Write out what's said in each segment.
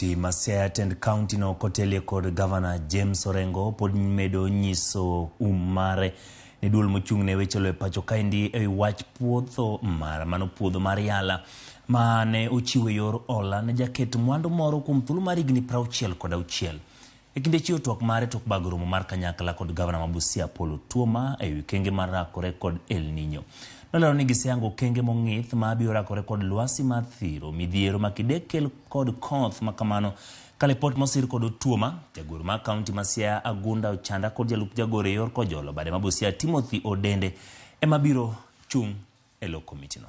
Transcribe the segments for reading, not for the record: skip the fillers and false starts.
Kaunti ma Siaya, tend kaunti no kotelie kod gavana James Orengo pod medo nyiso mare ne duol mochung' ne weche lowo e pacho kaendi ewi wach puodho mar mano puodho mar Yala ma ne ochiwo e yor hola ne jaket mwandu moro kuom thuolo mar higni 66. E kinde chiwo twak mare tok bago romo mar kanyakla kod gavana ma Busia Paul Otuoma ewi okenge mar rakore kod El Nino. Nolero ni giseyango okenge mong'ith ma biro rakore kod lwasi mar thiro midhiero ma kidek kel kod koth ma kamano. Ka lipot mosir kod Otuoma, jagoro mar kaunti ma Siaya Agunda Ochanda kod jalup jagoro e yor Kojolo bade ma Busia Timothy Odende ema biro chung' e lo komitino.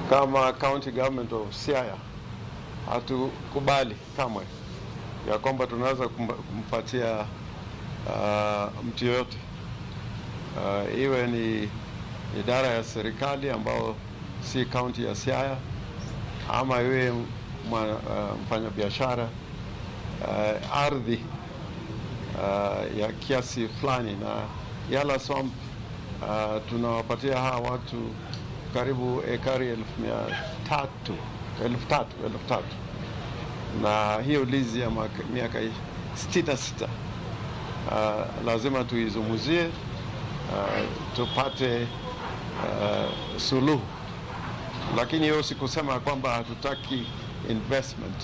Kama county government of Siaya hatukubali kamwe ya kwamba tunaweza kumpatia mtu yoyote, iwe ni idara ya serikali ambao si county ya Siaya ama iwe mfanyabiashara, ardhi ya kiasi fulani. Na Yala Swamp, tunawapatia hawa watu karibu ekari 300,000, 3,000, 3,000, na hiyo lease ya miaka 66, lazima tuizungumzie, tupate suluhu, lakini hiyo si kusema kwamba hatutaki investment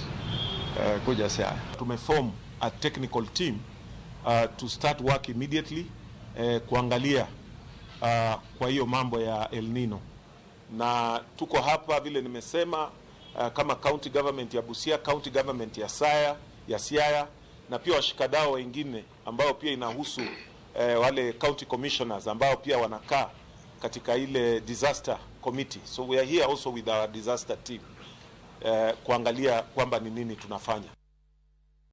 kuja Siaya. Tumeform a technical team to start work immediately, kuangalia kwa hiyo mambo ya El Nino, na tuko hapa vile nimesema, kama county government ya Busia, county government ya Siaya, na pia washikadau wengine ambao pia inahusu wale county commissioners ambao pia wanakaa katika ile disaster committee. So we are here also with our disaster team, kuangalia kwamba ni nini tunafanya.